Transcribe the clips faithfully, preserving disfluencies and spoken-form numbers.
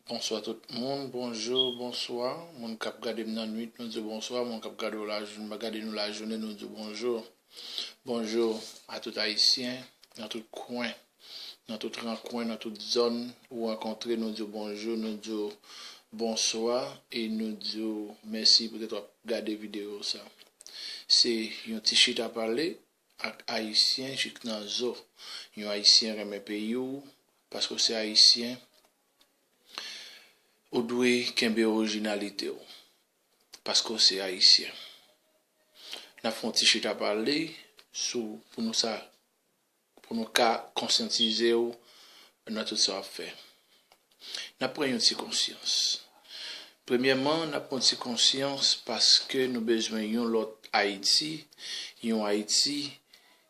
Bonswa tout moun, bonjou, bonswa. Moun k ap gade m nan nwit, nou di w bonswa. Moun k ap gade w lajou-, gade nou lajounen, nou di w bonjou. Bonjou a tout Ayisyen, nan tout kwen, nan tout rankwen, nan tout zòn ou rankontre, nou di w bonjou, nou di w bonswa, e nou di w mèsi poutèt w ap gade videyo sa. Se yon ti chita pale ak Ayisyen jik nan zo. Yon Ayisyen renmen peyi w, paske w se Ayisyen, ou dwe kenbe orijinalite w, paske w se Ayisyen. N ap fè yon ti chita pale sou, pou nou sa, pou nou ka konsyantize w nan tout sa w ap fè. N ap pran yon ti konsyans. Premyèman, n ap pran yon ti konsyans paske nou bezwen yon lòt Ayiti, yon Ayiti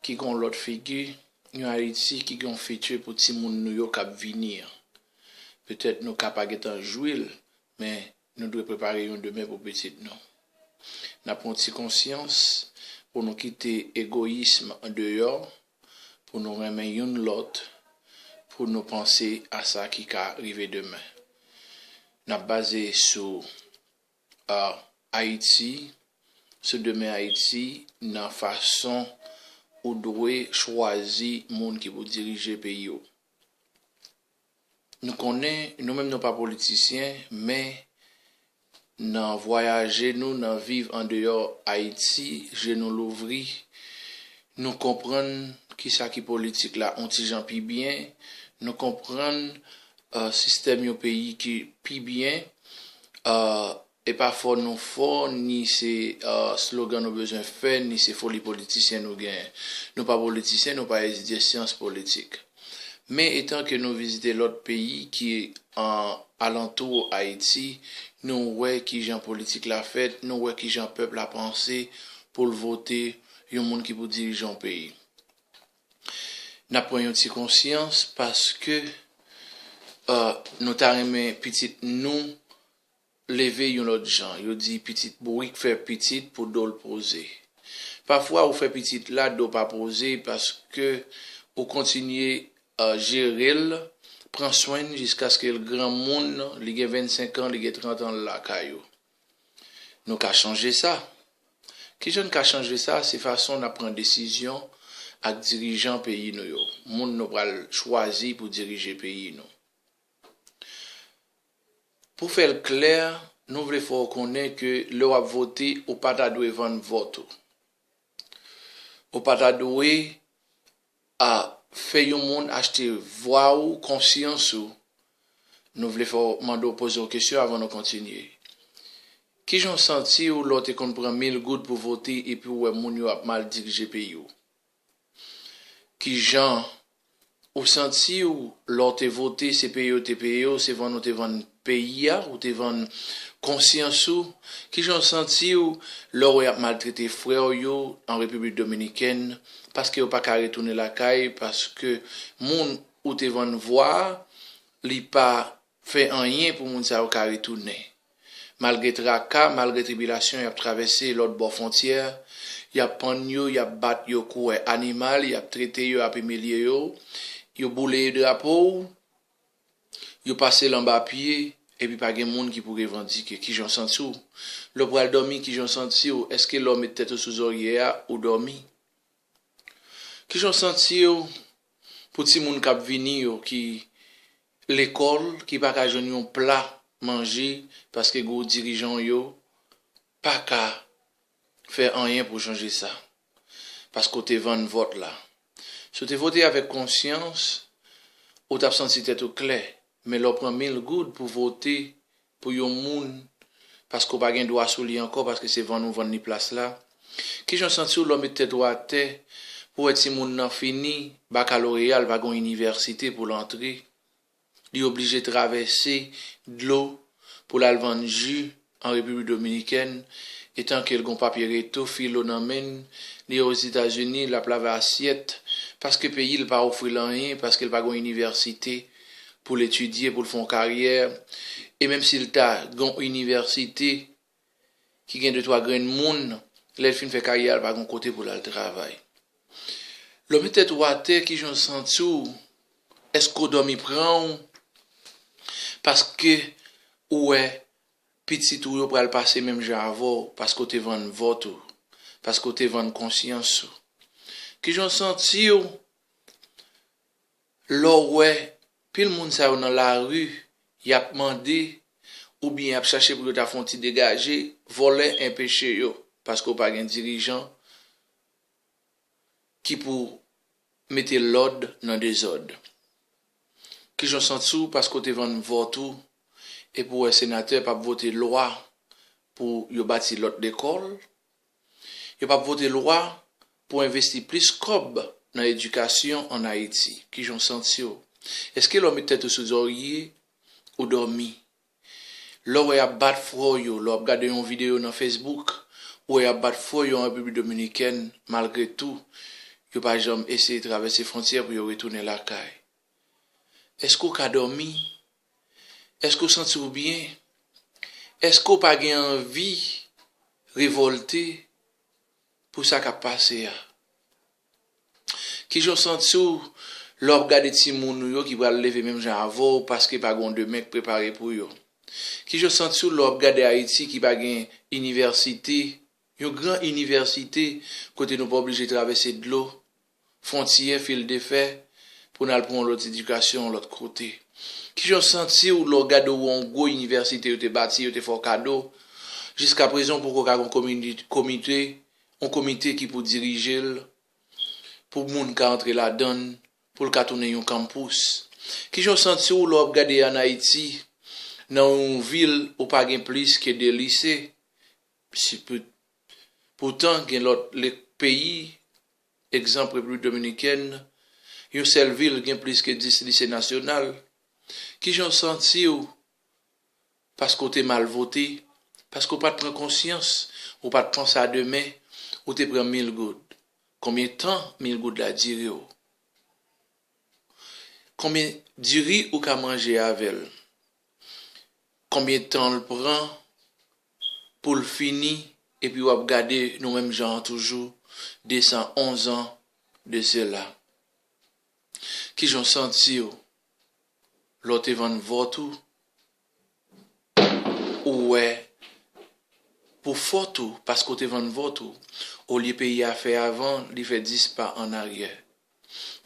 ki gen yon lòt figi, yon Ayiti ki gen yon fiti pou timoun nou yo k ap vini an. Petèt nou ka pa gentan jwi l, men nou dwe prepare yon demen pou pitit nou. N ap pran yon ti konsyans pou nou kite egoyism andeyò, pou nou renmen youn lòt, pou nou panse a sa ki ka rive demen. N ap baze sou, a, Ayiti, sou demen Ayiti, nan fason ou dwe chwazi moun ki pou dirije peyi w. Nou konnen, nou menm nou pa politisyen, men nan vwayaje nou, nan viv andeyò Ayiti, je nou louvri, nou konprann kisa ki politik la yon ti jan pi byen, nou konprann, eh, sistèm yon peyi ki pi byen, eh, e pa fò nou fò, ni se, eh, slogan nou bezwen fè, ni se foli politisyen nou genyen. Nou pa politisyen, nou pa etidye syans politik. Men etan ke nou vizite lòt peyi ki an alantou Ayiti, nou wè kijan politik la fèt, nou wè kijan pèp la panse pou l vote yon moun ki pou dirije yon peyi. N ap pran yon ti konsyans paske, eh, nou ta renmen pitit nou leve yon lòt jan. Yo di pitit bourik fè pitit pou do l poze. Pafwa ou fè pitit la do pa poze paske ou kontinye, eh, jere l, pran swen l jiskaske l granmoun, li gen vennsenk an, li gen trant an, l lakay ou. Nou ka chanje sa. Kijan n ka chanje sa? Se fason n ap pran desizyon ak dirijan peyi nou yo, moun nou pral chwazi pou dirije peyi nou. Pou fè l klè, nou vle fè w konnen ke lè w ap vote, ou pa ta dwe vann vòt ou. Ou pa ta dwe a fè yon moun achte vwa ou, konsyans ou. Nou vle fè w mande w poze yon kesyon avan nou kontinye. Kijan w santi w lè w te konn pran mil goud pou vote epi w wè moun yo ap mal dirije peyi w? Kijan ou santi w lè w te vote, se peye yo te peye w, se vann ou te vann peyi a, ou te vann konsyans ou? Kijan w santi w lè w wè y ap maltrete frè w yo an Repiblik Dominikèn, paske yo pa ka retounen lakay, paske moun ou te vann vwa a, li pa fè anyen pou moun sa yo ka retounen. Malgre traka, malgre tribilasyon y ap travèse lòt bò fwontyè, y ap pann yo, y ap bat yo kouwè animal, y ap trete yo, y ap imilye yo, yo boule drapo w, yo pase l anba pye, epi pa gen moun ki pou revandike. Kijan w santi w? Lè w pral dòmi, kijan w santi w? Èske lè w met tèt ou sou zòrye a, ou dòmi? Kijan w santi w pou timoun k ap vini yo ki lekòl, ki pa ka jwenn yon pla manje paske gwo dirijan yo pa ka fè anyen pou chanje sa? Paske w te vann vòt la. Si w te vote avèk konsyans, ou t ap santi tèt ou klè. Men lè w pran mil goud pou vote pou yon moun, paske w pa gen dwa sou li ankò, paske se vann ou vann li plas la. Kijan w santi w lè w met tèt ou atè pou wè timoun nan fini bakaloreya, l pa gen yon inivèsite pou l antre? Li oblije travèse dlo pou l al vann ji an Repiblik Dominikèn, etan ke l gen yon papye reto filo nan men l, li Ozetazini, l ap lave asyèt, paske peyi l pa ofri l anyen, paske l pa gen yon inivèsite pou l etidye, pou l fè yon karyè, e menm si l ta gen yon inivèsite ki gen de twa grenn moun, lè l fin fè karyè a, l pa gen yon kote pou l al travay. Lè w met tèt ou atè, kijan w santi w? Èske w dòmi pran w? Paske ou wè pitit ou yo pral pase menm jan avè w, paske w te vann vòt ou, paske w te vann konsyans ou. Kijan w santi w lè w wè pil moun sa yo nan lari, y ap mande oubyen y ap chache pou yo ta fè yon ti degaje, vòlè enpeche yo, paske w pa gen dirijan ki pou mete lòd nan dezòd. Kijan w santi w paske w te vann vòt ou epi w wè senatè p ap vote lwa pou yo bati lòt lekòl? Yo p ap vote lwa pou envesti plis kòb nan edikasyon ann Ayiti. Kijan w santi w? Èske lè w met tèt ou sou zòrye, ou dòmi? Lè w wè y ap bat frè w yo, lè w ap gade yon videyo nan Facebook, ou wè y ap bat frè w yo an Repiblik Dominikèn, malgre tou, yo pa janm eseye travèse fwontyè pou yo retounen lakay. Èske w ka dòmi? Èske w santi w byen? Èske w pa gen anvi revòlte pou sa k ap pase a? Kijan w santi w lè w ap gade timoun ou yo ki pral leve menm jan avè w paske pa gen yon demen k prepare pou yo? Kijan w santi w lè w ap gade Ayiti ki pa gen inivèsite, yon gran inivèsite kote nou pa oblije travèse dlo, fwontyè, fil de fè, pou n al pran yon lòt edikasyon yon lòt kote? Kijan w santi w lè w gade w wè yon gwo inivèsite yo te bati, yo te fè w kado? Jiskaprezan, w poko ka gen yon komini-, komite, yon komite ki pou dirije l, pou moun ka antre ladan l, pou l ka tounen yon kanpous. Kijan w santi w lè w ap gade ann Ayiti, nan yon vil ou pa gen plis ke de lise? Si pou-, poutan, gen lòt le-, peyi, egzanp Repiblik Dominikèn, yon sèl vil gen plis ke dis lise nasyonal. Kijan w santi w paske w te mal vote, paske w pa t pran konsyans, ou pa t panse a demen, ou te pran mil goud? Konbyen tan mil goud la dire w? Konbyen diri ou ka manje avè l? Konbyen tan l pran pou l fini? Epi w ap gade nou menm jan an toujou, de san onz an de sela. Kijan w santi w lè w te vann vòt ou? Ou wè, pou fòt ou, paske w te vann vòt ou, olye peyi a fè avan, li fè dis pa annaryè.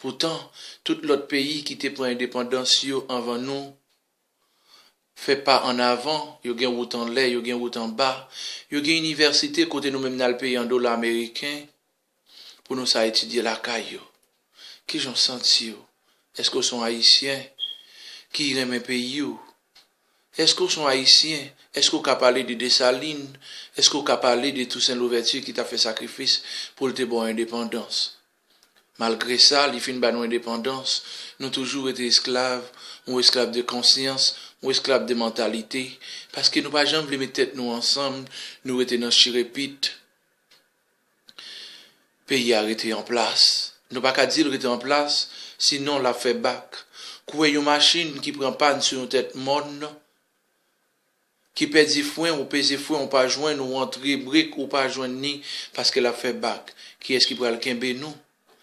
Poutan, tout lòt peyi ki te pran endepandans yo anvan nou fè pa annavan, yo gen wout anlè, yo gen wout anba, yo gen inivèsite kote nou menm n al peye an dola ameriken, pou nou sa etidye lakay yo. Kijan w santi w? Èske w se yon Ayisyen ki renmen peyi w? Èske w se yon Ayisyen? Èske w ka pale de Desalin? Èske w ka pale de Tousen Louvèti ki t ap fè sakrifis pou l te ba w endepandans? Malgre sa, li fin ba nou endepandans, nou toujou rete esklav, yon esklav de konsyans, yon esklav de mantalite, paske nou pa janm vle met tèt nou ansanm, nou rete nan chirepit. Peyi a rete an plas. Nou pa ka di l rete an plas, sinon l ap fè bak. Kou w wè yon machin ki pran pàn sou yon tèt mòn, ki pèdi fren, ou peze fren, ou pa jwenn, ou antre brek, ou pa jwenn ni, paske l ap fè bak. Kiyès ki pral kenbe nou?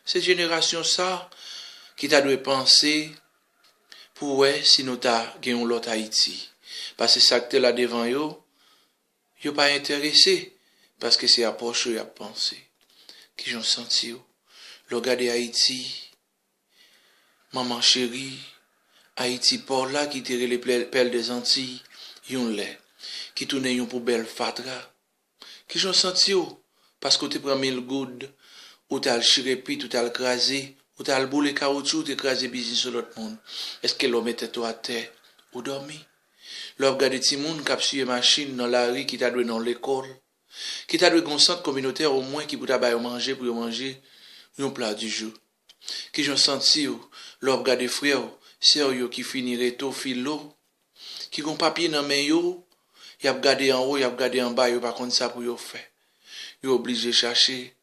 Se jenerasyon sa ki ta dwe panse pou wè si nou ta gen yon lòt Ayiti. Paske sa k te la devan yo, yo pa enterese, paske se a pòch yo y ap panse. Kijan w santi w lè w gade Ayiti, manman cheri, Ayiti pa w la ki te rele plè-, pèl dèzantiy yon lè, ki tounen yon poubèl fatra? Kijan w santi w? Paske w te pran mil goud, ou t al chire pit, ou t al kraze, ou t al boule kawotchou, ou te kraze biznis yon lòt moun. Èske lè w met tèt ou atè, ou dòmi? Lè w ap gade timoun k ap siye machin nan lari ki ta dwe nan lekòl, ki ta dwe gen yon sant kominotè omwen ki pou ta ba yo manje pou yo manje yon pla di jou. Kijan w santi w lè w ap gade frè w, sè w yo ki fini reto, filo, ki gen papye nan men yo, y ap gade anwo, y ap gade anba, yo pa konn sa pou yo fè. Yo oblije chache,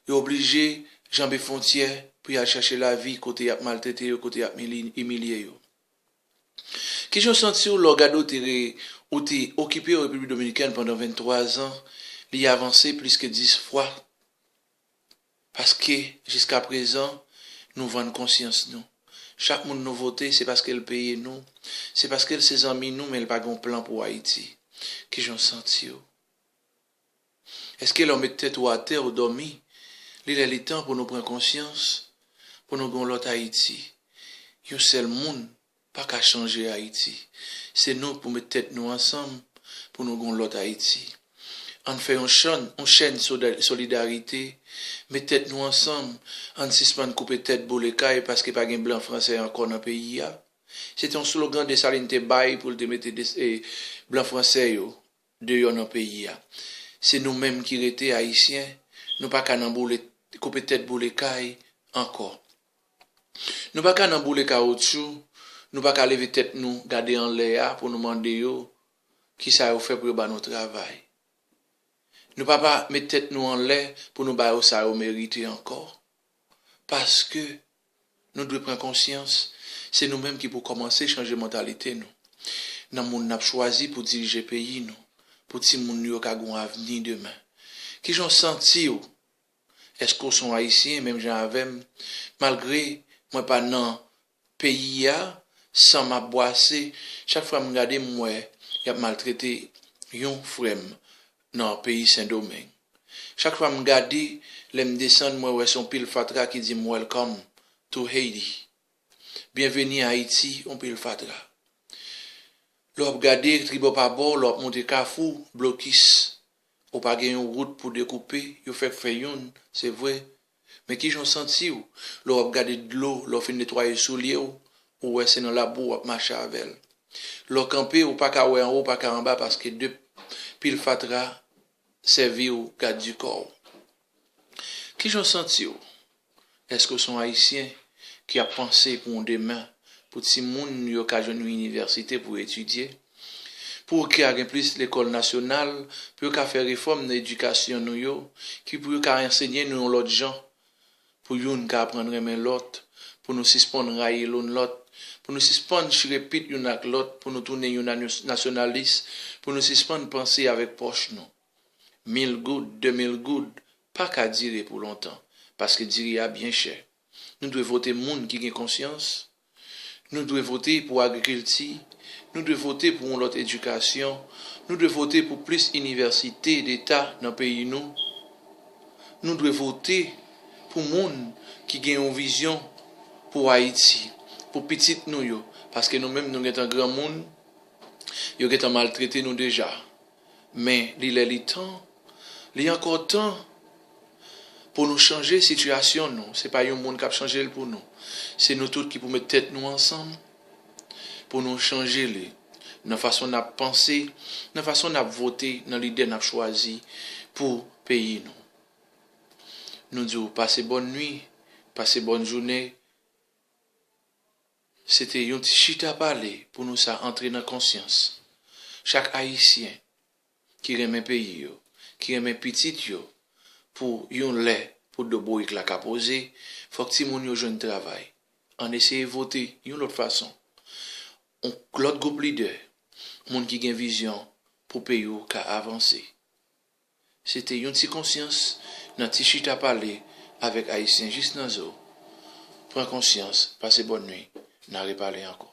yo oblije janbe fwontyè pou y al chache lavi kote y ap maltrete yo, kote y ap mili-, imilye yo. Kijan w santi w lè w gade w te re-, ou te okipe Repiblik Dominikèn pandan venntwa zan, li avanse plis ke dis fwa? Paske, jiskaprezan, nou vann konsyans nou. Chak moun nou vote, se paske l peye nou, se paske l se zanmi nou, men l pa gen yon plan pou Ayiti. Kijan w santi w? Èske lè w met tèt ou atè, ou dòmi? Li lè li tan pou nou pran konsyans, pou nou gen yon lòt Ayiti. Yon sèl moun pa ka chanje Ayiti. Se nou pou met tèt nou ansanm pou nou gen yon lòt Ayiti. Ann fè yon chann, yon chèn soda- solidarite, met tèt nou ansanm, ann sispann koupe tèt boule kay paske pa gen blan fransè ankò nan peyi a. Se te yon slogan Desalin te bay pou l te mete de- e, blan fransè yo deyò nan peyi a. Se nou menm ki rete Ayisyen, nou pa ka nan boule, koupe tèt boule kay ankò. Nou pa ka nan boule kawotchou, nou pa ka leve tèt nou gade anlè a pou nou mande yo kisa yo fè pou yo ba nou travay. Nou pa pa met tèt nou anlè pou nou ba yo sa yo merite ankò. Paske nou dwe pran konsyans, se nou menm ki pou kòmanse chanje mantalite nou. Nan moun n ap chwazi pou dirije peyi nou, pou timoun nou yo ka gen yon avni demen. Kijan w santi w? Èske w se yon Ayisyen menm jan avè m? Malgre mwen pa nan peyi a, san m ap bwase, chak fwa m gade m wè y ap maltrete yon frè m nan peyi Sendomeng. Chak fwa m gade, lè m desann, mwen wè se yon pil fatra ki di m "Welcome to Haiti." Byenveni Ayiti, yon pil fatra. Lè w ap gade tribò pa bò, lè w ap monte Kafou, blokis. Ou pa gen yon wout pou dekoupe, yo fèk fè youn, se vre. Men kijan w santi w lè w ap gade dlo, lè w fin netwaye soulye w, ou wè se nan labou w ap mache avè l. Lè w kanpe, ou pa ka wè anwo, ou pa ka anba paske de pil fatra sèvi w gad di kò w. Kijan w santi w? Èske w se yon Ayisyen ki ap panse pou yon demen pou timoun yo ka jwenn yon inivèsite pou etidye? Pou yo ka gen plis lekòl nasyonal, pou yo ka fè refòm nan edikasyon nou yo, ki pou yo ka ansenye nou yon lòt jan, pou youn ka aprann renmen lòt, pou nou sispann rayi youn lòt, pou nou sispann chire pit youn ak lòt, pou nou tounen yon nasyonalis, pou nou sispann panse avèk pòch nou. Mil goud, de mil goud, pa ka dire pou lontan, paske diri a byen chè. Nou dwe vote moun ki gen konsyans. Nou dwe vote pou agrikilti. Nou dwe vote pou yon lòt edikasyon. Nou dwe vote pou plis inivèsite deta nan peyi nou. Nou dwe vote pou moun ki gen yon vizyon pou Ayiti, pou pitit nou yo, paske nou menm nou gentan granmoun, yo gentan maltrete nou deja. Men li lè li tan, li ankò tan pou nou chanje sitiyasyon nou. Se pa yon moun k ap chanje l pou nou. Se nou tout ki pou met tèt nou ansanm pou nou chanje li nan fason n ap panse, nan fason n ap vote, nan lidè n ap chwazi pou peyi nou. Nou di w pase bòn nwi, pase bòn jounen. Se te yon ti chita pale pou nou sa antre nan konsyans. Chak Ayisyen ki renmen peyi yo, ki renmen pitit yo, pou yon lè pou do bourik la ka poze, fòk timoun yo jwenn travay. Ann eseye vote yon lòt fason. Yon lòt gwoup lidè, moun ki gen vizyon pou peyi w ka avanse. Se te yon ti konsyans nan ti chita pale avèk Ayisyen jis nan zo. Pran konsyans, pase bòn nwi, n a repale ankò.